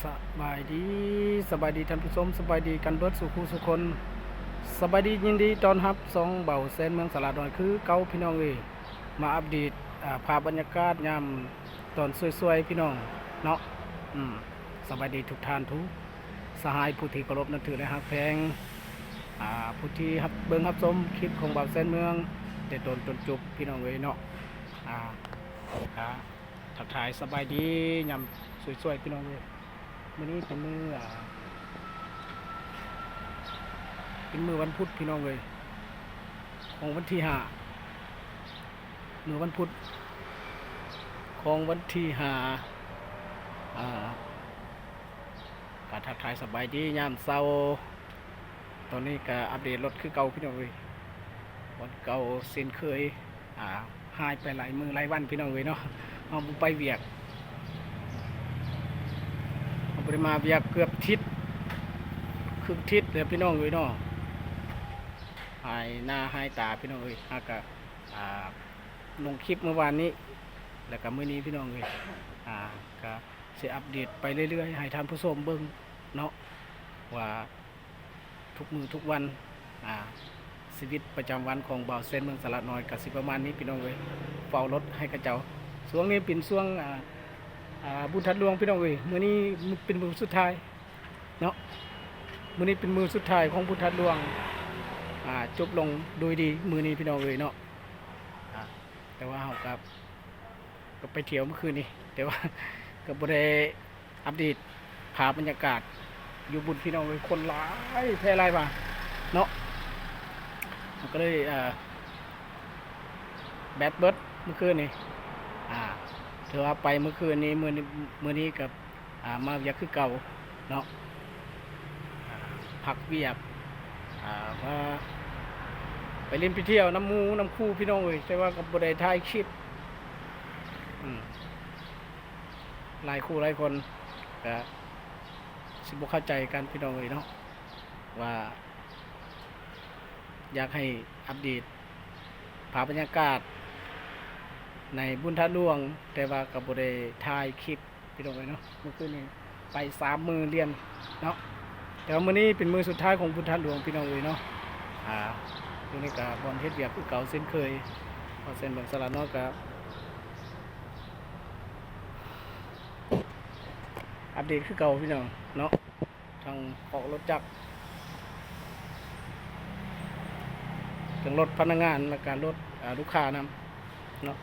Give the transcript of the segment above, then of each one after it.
ສະບາຍດີ, ສະບາຍດີທ່ານຜູ້ຊົມ, ສະບາຍດີກັນເບິດສູ່ຄູ່ສູ່ຄົນ. ສະບາຍດີ, ຍິນດີຕ້ອນຮັບຊ່ອງເບົາແສນເມືອງສະຫຼາດນ້ອຍຄືເກົ່າພີ່ນ້ອງເອີຍ. ມາອັບເດດ ອາ ພາບບັນຍາກາດຍາມຕອນສວຍໆ ພີ່ນ້ອງເນາະ. ອືມ ສະບາຍດີທຸກທ່ານ ທຸກສະຫາຍຜູ້ທີ່ເຄົາລົບນັບຖື ແລະ ຮັກແພງ, ອາ ຜູ້ທີ່ຮັບເບິ່ງຮັບຊົມຄລິບຂອງເບົາແສນເມືອງແຕ່ຕົ້ນຈົນຈົບ ພີ່ນ້ອງເອີຍເນາະ. ອາ ກະ ທັກທາຍສະບາຍດີຍາມສວຍໆ ພີ່ນ້ອງເອີຍ. ມື້ນີ້ເປັນມື້ ອາ ເປັນມື້ວັນພຸດ ພີ່ນ້ອງເອີຍ, ຂອງວັນທີຫ້າ ມື້ວັນພຸດຂອງວັນທີຫ້າ. ອາ ກະທັກທາຍສະບາຍດີຍາມເຊົ້າ. ຕອນນີ້ກະອັບເດດລົດຄືເກົ່າ ພີ່ນ້ອງເອີຍ, ວັນເກົ່າເຊັ່ນເຄີຍ. ອາ ຫາຍໄປຫຼາຍມື້ຫຼາຍວັນ ພີ່ນ້ອງເອີຍເນາະ, ເຮົາບໍ່ໄປວຽກ, ເຮົາບໍ່ໄດ້ມາວຽກເກືອບທິດ ຄຶ່ງທິດແລ້ວ ພີ່ນ້ອງເອີຍເນາະ. ຫາຍໜ້າຫາຍຕາ ພີ່ນ້ອງເອີຍ. ຫາກະ ອາ ລົງຄລິບມື້ວານນີ້ ແລ້ວກະມື້ນີ້ ພີ່ນ້ອງເອີຍ. ອາ ກະຊິອັບເດດໄປເລື້ອຍໆ ໃຫ້ທ່ານຜູ້ຊົມເບິ່ງເນາະ ວ່າ ທຸກມື້ທຸກວັນ ອາ ຊີວິດປະຈຳວັນຂອງເບົາແສນເມືອງສະຫຼາດນ້ອຍກະຊິປະມານນີ້ ພີ່ນ້ອງເອີຍ. ເຝົ້າລົດໃຫ້ເຂົາເຈົ້າ. ຊ່ວງນີ້ເປັນຊ່ວງ ອາ ອາ ບຸນທາດຫຼວງ ພີ່ນ້ອງເອີຍ. ມື້ນີ້ເປັນມື້ສຸດທ້າຍເນາະ, ມື້ນີ້ເປັນມື້ສຸດທ້າຍຂອງບຸນທາດຫຼວງ. ອາ ຈົບລົງໂດຍດີມື້ນີ້ ພີ່ນ້ອງເອີຍເນາະ. ອາ ແຕ່ວ່າເຮົາກະ ກໍໄປທ່ຽວມື້ຄືນນີ້ ແຕ່ວ່າກໍບໍ່ໄດ້ອັບເດດພາບບັນຍາກາດຢູ່ບຸນ ພີ່ນ້ອງເອີຍ. ຄົນຫຼາຍແທ້ຫຼາຍວ່າເນາະ, ມັນກໍເລີຍ ເອີ ແບັດເບິດມື້ຄືນນີ້. ອາ ຖືວ່າໄປມື້ຄືນນີ້ ມື້ ມື້ນີ້ກໍ ອາ ມາວຽກຄືເກົ່າເນາະ, ອາ ພັກວຽກ ອາ ວ່າໄປຫຼິ້ນໄປທ່ຽວນຳໝູ່ນຳຄູ່ ພີ່ນ້ອງເອີຍ, ແຕ່ວ່າກໍບໍ່ໄດ້ຖ່າຍຄລິບ. ອືມ ຫຼາຍຄູ່ຫຼາຍຄົນກໍຊິບໍ່ເຂົ້າໃຈກັນ ພີ່ນ້ອງເອີຍເນາະ, ວ່າຢາກໃຫ້ອັບເດດພາບບັນຍາກາດໃນບຸນທາດຫຼວງ, ແຕ່ວ່າກໍບໍ່ໄດ້ຖ່າຍຄລິບ ພີ່ນ້ອງເອີຍເນາະ. ມື້ຄືນນີ້ໄປສາມມື້ລຽນເນາະ, ແຕ່ວ່າມື້ນີ້ເປັນມື້ສຸດທ້າຍຂອງບຸນທາດຫຼວງ ພີ່ນ້ອງເອີຍເນາະ. ອາ ຢູ່ນີ້ກະບ່ອນເຮັດວຽກຄືເກົ່າເຊັ່ນເຄີຍ, ເພາະເຊັ່ນເມືອງສະຫຼາດນ້ອຍກະອັບເດດຄືເກົ່າ ພີ່ນ້ອງເນາະ. ທັງເຄາະລົດຈັກ ທັງລົດພະນັກງານ ແລ້ວກະລົດ ອາ ລູກຄ້ານຳເນາະ.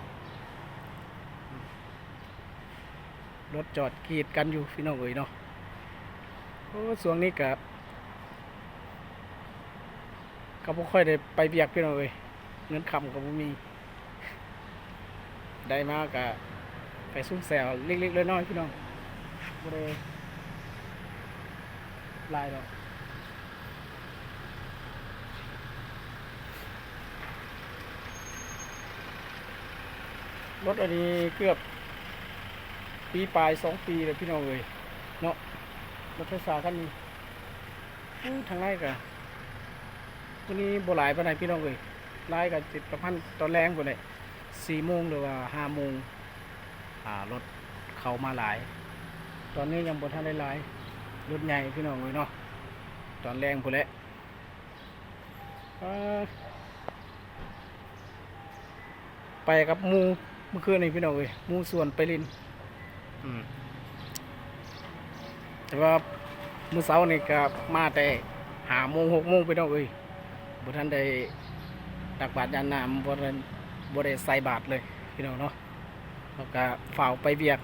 ລົດຈອດກຣີດກັນຢູ່ ພີ່ນ້ອງເອີຍເນາະ. ໂອ້ ຊ່ວງນີ້ກະ ກໍບໍ່ຄ່ອຍໄດ້ໄປວຽກ ພີ່ນ້ອງເອີຍ, ເງິນຄຳກໍບໍ່ມີ, ໄດ້ມາກະໄປຊຸມແຊວເລັກໆນ້ອຍໆ ພີ່ນ້ອງ, ບໍ່ໄດ້ຫຼາຍດອກ. ລົດອັນນີ້ເກືອບປີປາຍ ສອງປີແລ້ວ ພີ່ນ້ອງເອີຍເນາະ, ລົດໄຟຟ້າຄັນນີ້. ໂອ້ ທາງໃນກະ ມື້ນີ້ບໍ່ຫຼາຍປານໃດ ພີ່ນ້ອງເອີຍ, ຫຼາຍກະຊິປະມານຕອນແລງພຸ້ນແຫຼະ, ສີ່ໂມງຫຼືວ່າຫ້າໂມງ ອາ ລົດເຂົ້າມາຫຼາຍ. ຕອນນີ້ຍັງບໍ່ທັນໄດ້ຫຼາຍ, ລົດໃຫຍ່ ພີ່ນ້ອງເອີຍເນາະ, ຕອນແລງພຸ້ນແຫຼະ. ອາ ໄປກັບໝູ່ມື້ຄືນນີ້ ພີ່ນ້ອງເອີຍ, ໝູ່ຊວນໄປຫຼິ້ນ. ອືມ ແຕ່ວ່າມື້ເຊົ້ານີ້ກະມາແຕ່ຫ້າໂມງ ຫົກໂມງ ພີ່ນ້ອງເອີຍ, ບໍ່ທັນໄດ້ຕັກບາດຢາດນ້ຳ, ບໍ່ທັນ ບໍ່ໄດ້ໃສ່ບາດເລີຍ ພີ່ນ້ອງເນາະ. ເຮົາກະຟ້າວໄປວຽກ,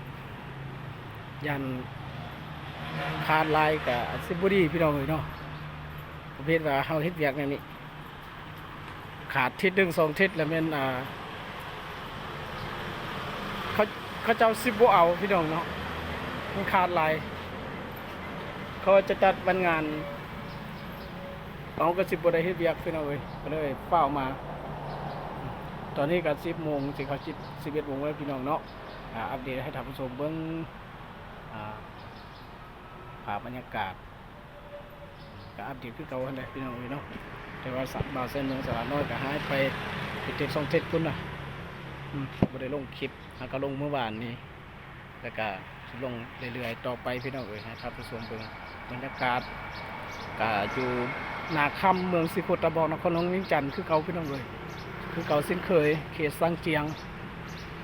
ຢ້ານຂາດຫຼາຍກະອາດຊິບໍ່ດີ ພີ່ນ້ອງເອີຍເນາະ. ປະເພດວ່າເຮົາເຮັດວຽກແນວນີ້ ຂາດທິດໜຶ່ງສອງທິດແລ້ວແມ່ນ ອ່າ ເຂົາ ເຂົາເຈົ້າຊິບໍ່ເອົາ ພີ່ນ້ອງເນາະ, ມັນຂາດຫຼາຍ. ເຂົາຈະຈັດວັນງານ ເຮົາກໍຊິບໍ່ໄດ້ເຮັດວຽກ ພີ່ນ້ອງເອີຍ, ກໍເລີຍຟ້າວມາ. ຕອນນີ້ກໍສິບໂມງ ຊິເຂົ້າສິບ ສິບເອັດໂມງແລ້ວ ພີ່ນ້ອງເນາະ. ອາ ອັບເດດໃຫ້ທ່ານຜູ້ຊົມເບິ່ງ ອາ ພາບບັນຍາກາດ ກໍອັບເດດຄືເກົ່າຫັ້ນແຫຼະ ພີ່ນ້ອງເອີຍເນາະ. ແຕ່ວ່າສະ ບ່າວແສນເມືອງສະຫຼາດນ້ອຍກໍຫາຍໄປເປັນທິດສອງທິດພຸ້ນນະ, ອືມ ບໍ່ໄດ້ລົງຄລິບ, ຫາກໍລົງມື້ວານນີ້ ແລ້ວກໍ ລົງເລື້ອຍໆຕໍ່ໄປພີ່ນ້ອງເອີຍ ໃຫ້ທ່ານຜູ້ຊົມເບິ່ງບັນຍາກາດ ກະຢູ່ນາຄຳ ເມືອງສີໂຄດຕະບອງ ນະຄອນຫຼວງວຽງຈັນຄືເກົ່າພີ່ນ້ອງເອີຍ ຄືເກົ່າເຊັ່ນເຄີຍ ເຂດຊາງຈຽງ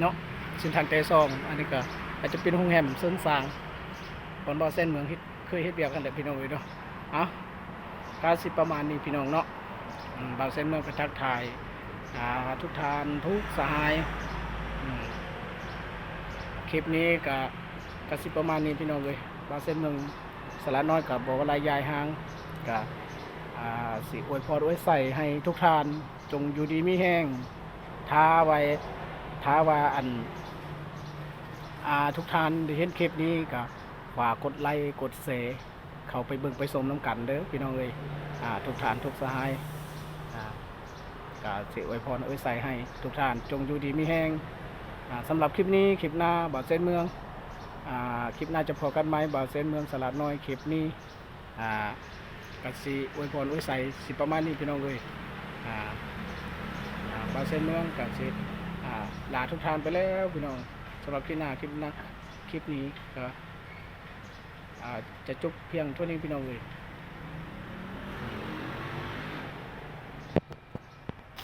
ເນາະ ເສັ້ນທາງແຈສອງ. ອັນນີ້ກະອາດຈະເປັນໂຮງແຮມເຊີງຊາງ ບ່ອນບ່າວແສນເມືອງເຮັດ ເຄີຍເຮັດວຽກຫັ້ນແຫຼະພີ່ນ້ອງເອີຍເນາະ. ເອົ້າ ກະຊິປະມານນີ້ພີ່ນ້ອງເນາະ. ອືມ ບ່າວແສນເມືອງກະທັກທາຍ ອ່າ ທຸກທ່ານທຸກສະຫາຍ. ອືມ ຄລິບນີ້ກະ ກະຊິປະມານນີ້ພີ່ນ້ອງເອີຍ. ບ່າວແສນເມືອງສະຫຼາດນ້ອຍກະບໍ່ວ່າຫຼາຍຢາຍຫ່າງ ກະ ອ່າ ຊິອວຍພອນອວຍໄຊໃຫ້ທຸກທ່ານ ຈົ່ງຢູ່ດີມີແຮງ. ຖ້າໄວ້ ຖ້າວ່າອັນ ອ່າ ທຸກທ່ານໄດ້ເຫັນຄລິບນີ້ກະຝາກກົດໄລກົດແຊ ເຂົ້າໄປເບິ່ງໄປຊົມນຳກັນເດີພີ່ນ້ອງເອີຍ. ອ່າ ທຸກທ່ານທຸກສະຫາຍ ອ່າ ກະຊິອວຍພອນອວຍໄຊໃຫ້ທຸກທ່ານຈົ່ງຢູ່ດີມີແຮງ. ອ່າ ສຳລັບຄລິບນີ້ ຄລິບໜ້າ ບ່າວແສນເມືອງ ອ່າ ຄລິບໜ້າຈະພໍ້ກັນໃໝ່. ບ່າວແສນເມືອງສະຫຼາດນ້ອຍ ຄລິບນີ້ ອ່າ ກະຊິອວຍພອນອວຍໄຊຊິປະມານນີ້ພີ່ນ້ອງເອີຍ. ອ່າ ອ່າ ບ່າວແສນເມືອງກະຊິ ອ່າ ລາທຸກທ່ານໄປແລ້ວພີ່ນ້ອງ. ສຳລັບຄລິບໜ້າ ຄລິບໜ້າ ຄລິບນີ້ກະ ອ່າ ຈະຈົບພຽງເທົ່ານີ້ພີ່ນ້ອງເອີຍ.